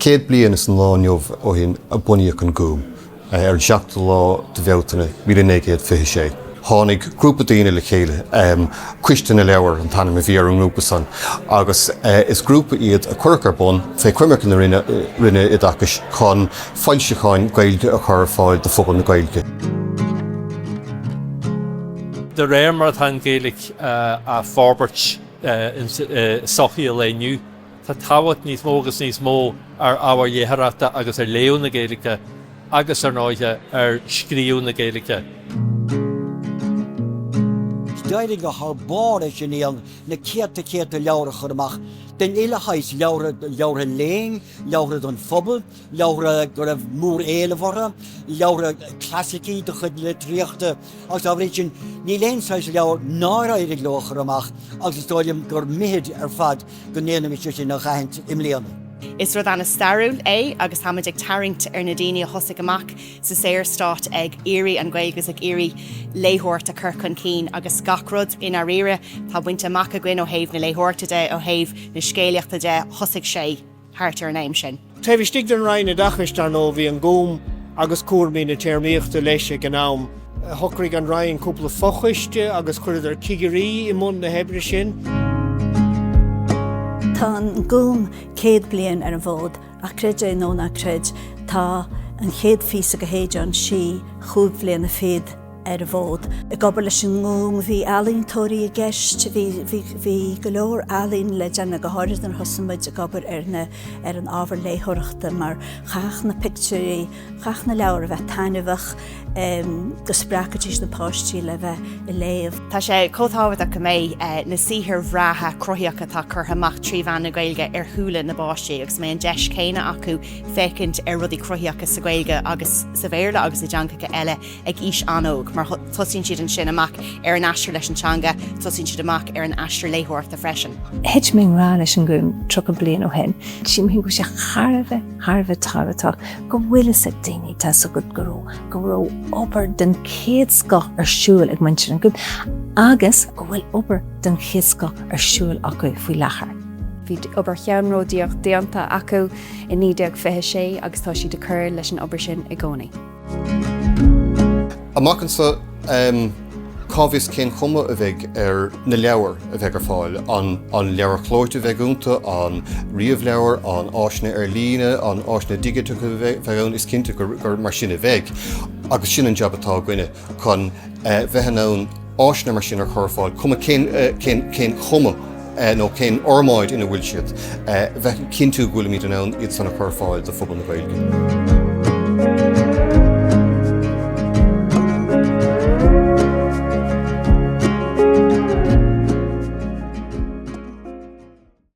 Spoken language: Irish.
100 bliain is an lá inniu ó shin a bunaíodh an Gúm, ar an seachtú lá de Bhealtaine 1926. Tháinig grúpa daoine le chéile, Coiste na Leabhar an t-ainm a bhí ar an ngrúpa san, agus is grúpa iad a cuireadh ar bun fé choimirce na Roinne Oideachais chun foilseacháin Gaeilge a chur ar fáil do phobal na Gaeilge. De réir mar atá an Ghaeilge á forbairt i sochaí an lae inniu, tá tábhacht níos mó agus níos mó ar ábhair léitheoireachta agus ar léamh na Gaeilge agus, ar ndóighe, ar scríobh na Gaeilge. D'éirigh go thar barr leis an Naíon na céadta céadta leabhar a chur amach den uile shaghas, leabhartha, leabhartha léinn, leabhartha don phobal, leabhartha go raibh mór-éileamh orthu, leabhartha clasaicí de chuid na litríochta agus dá bhrí sin níl aon saghas leabhar nár éirigh leo a chur amach agus is dóigh liom gur mithid ar fad go ndéanfaimis é sin a dh'aithint i mbliana. Is rud an-stairiúil é agus táimid ag tarraingt ar na daoine a thosaigh amach sa Saorstát ag iarraidh an Ghaeilge agus ag iarraidh léitheoireacht a chur chun cinn agus gach rud i ndáiríre atá bainte amach againn ó thaobh na léitheoireachta de, ó thaobh na scéalaíochta de, thosaigh sé thart ar an am sin. Taobh istigh den Roinn Oideachais, dar ndóigh, bhí an Gúm agus cúraimí na téarmaíochta leis ag an am. Shocraigh an Roinn cúpla fochoiste agus chuireadar cigirí i mbun na hoibre sin. Tá an Gúm 100 bliain ar an bhfód ach creid é nó ná creid, tá an chéad phíosa de Shéideán Sí chúig bhliana fichead ar an bhfód. Ag obair leis an nGúm, bhí ealaíontóirí i gceist, bhí, bhí, bhí go leor ealaín le déanamh, go háirid nuair a thosaigh muid ag obair ar na, ar an ábhar léitheoireachta mar chaithfeadh na pictiúirí, chaithfeadh na leabhair a bheith taitneamhach, go spreagfaidís na páistí le bheith ag léamh. Tá sé chomh tábhachtach go mbeidh na saothair bhreátha cruthaitheacha atá curtha amach trí mheán na Gaeilge ar shúile na bpáistí agus go mbeidh an deis chéanna acu féachaint ar rudaí cruthaitheacha sa Ghaeilge agus sa Bhéarla agus i dteangacha eile ag aois an-óg mar tosaíonn siad ansin amach ar an aistear leis an teanga, tosaíonn siad amach ar an aistear léitheoireachta freisin. Thit mé i ngrá leis an Gúm 30 bliain ó shin. Sílim go bhfuil sé thar a bheith, thar a bheith tábhachtach go bhfuil fhios ag daoine, tá fhios agat, go raibh, go raibh obair den chéad scoth ar siúl ag muintir an Ghúim agus go bhfuil obair den chéad scoth ar siúl acu faoi láthair. Bhí obair cheannródaíoch déanta acu i 1926 agus tá siad ag cur leis an obair sin i gcónaí. Amach anseo, cá bhfios cén chuma a bheidh ar na leabhair a bheidh ar fáil, an leabhair chlóite a bheidh iontu, an ríomhleabhair, an áiseanna ar líne, an áiseanna digiteacha a bheidh ann, is cinnte gur mar sin a bheidh. Agus sin an jab atá againne, chun bheith in ann áiseanna mar sin a chur ar fáil, cuma cén chuma nó cén fhormáid ina bhfuil siad, bheith cinntiú go bhfuilimid in ann iad san a chur ar fáil do phobal na Gaeilge.